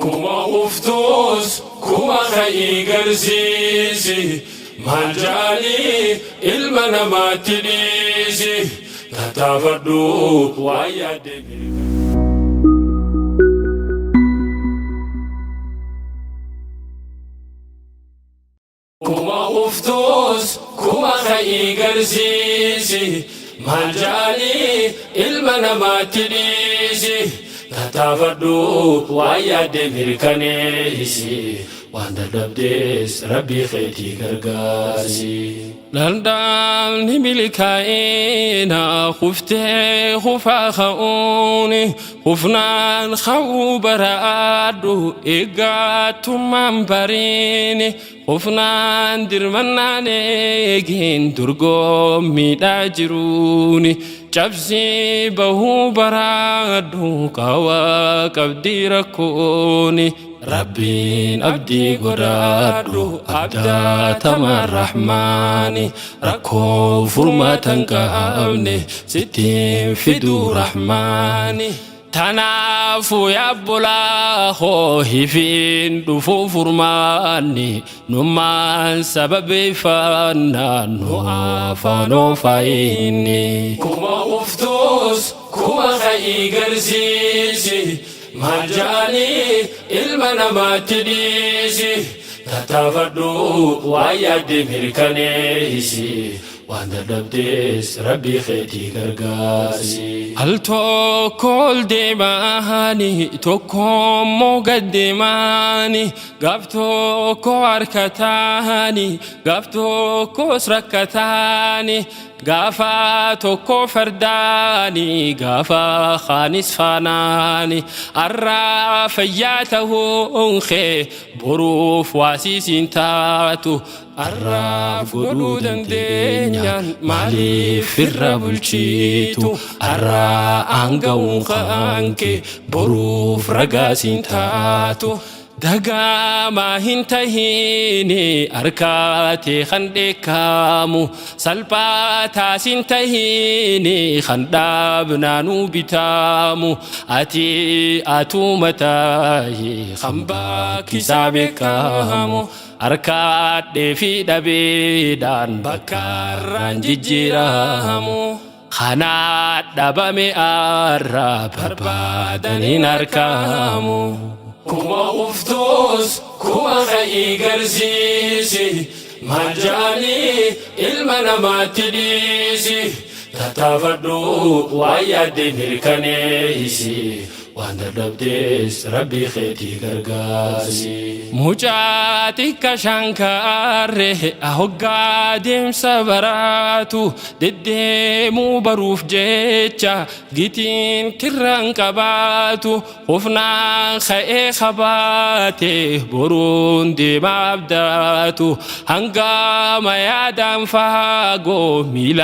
Kuma uftuus kuma ka'ii garsiisi, maal ja'anii ilma namaatti dhiisi, tattaafadhu waan yaadde. Kuma uftuus kuma ka'ii garsiisi, maal ja'anii ilma namaatti dhiisi, tattaafadhu waan yaadde mirkaneessi, waan dadhabdees rabbii keetii gargaarsi. Daldalni milkaa'ina kuftee kufaa ka'uuni, kufnaan ka'uu baraadhu eeggattummaan bariini, kufnaan dirmannaan eegin dorgommiidhaa jiruuni, cabsii bahuu baraadhu qawaa qabdii rakkooni. Rabbiin abdii godhadhu abdaatama rahmaani, rakkoo furmaatan qabne sittiin fiduu rahmaani. Tanaafuu yaabbolaa hoo hifiin dhufuu furmaanni, nummaan sababeeffannaa nu afaanoo faayinni. Kuma uftuus kuma ka'ii garsiisi, maal ja'anii ilma namaatti dhiisi, tattaafadhu waan yaadde mirkaneessi, waan dadhabdees rabbii keetii gargaarsi. Al tokko ol deemaani tokko immoo gad deemaani, gaaf tokko harkataani gaaf tokkos rakkataani, gaafa tokko fardaani gaafa kaanis faanaani, arraa fayyaa ta'uun kee boruuf waasiisiin taatu, arraaf godhuu dandeenyaan maaliif irra bulchitu, arraa aanga'uun kaanke boruuf ragaasiin taatu. Dagaamaa hin tahiini harkaatee kan dheekkamu, salphaataas hin tahiini kan dhaabnaanuu bitaamu, ati atuma tahi kan bakkisaa beekamu, harkaadhee fi dhabeedhaan bakkaarraan jijjiiramu. Kanaa dhabame arraa barbaadaniin argamu. Kuma uftuus kuma ka'ii garsiisi, maal ja'anii ilma namaatti dhiisi, tattaafadhu waan yaadde mirkaneessi, waan dadhabdees rabbii keetii gargaarsi. Mucaa xiqqa shankaarre hoggaa deemsa baraatu, deddeemuu baruuf jecha gitiin kirraan qabaatu, kufnaan ka'ee qabaate boruun deema abdaatu, hangama yaadaan fagoo miila.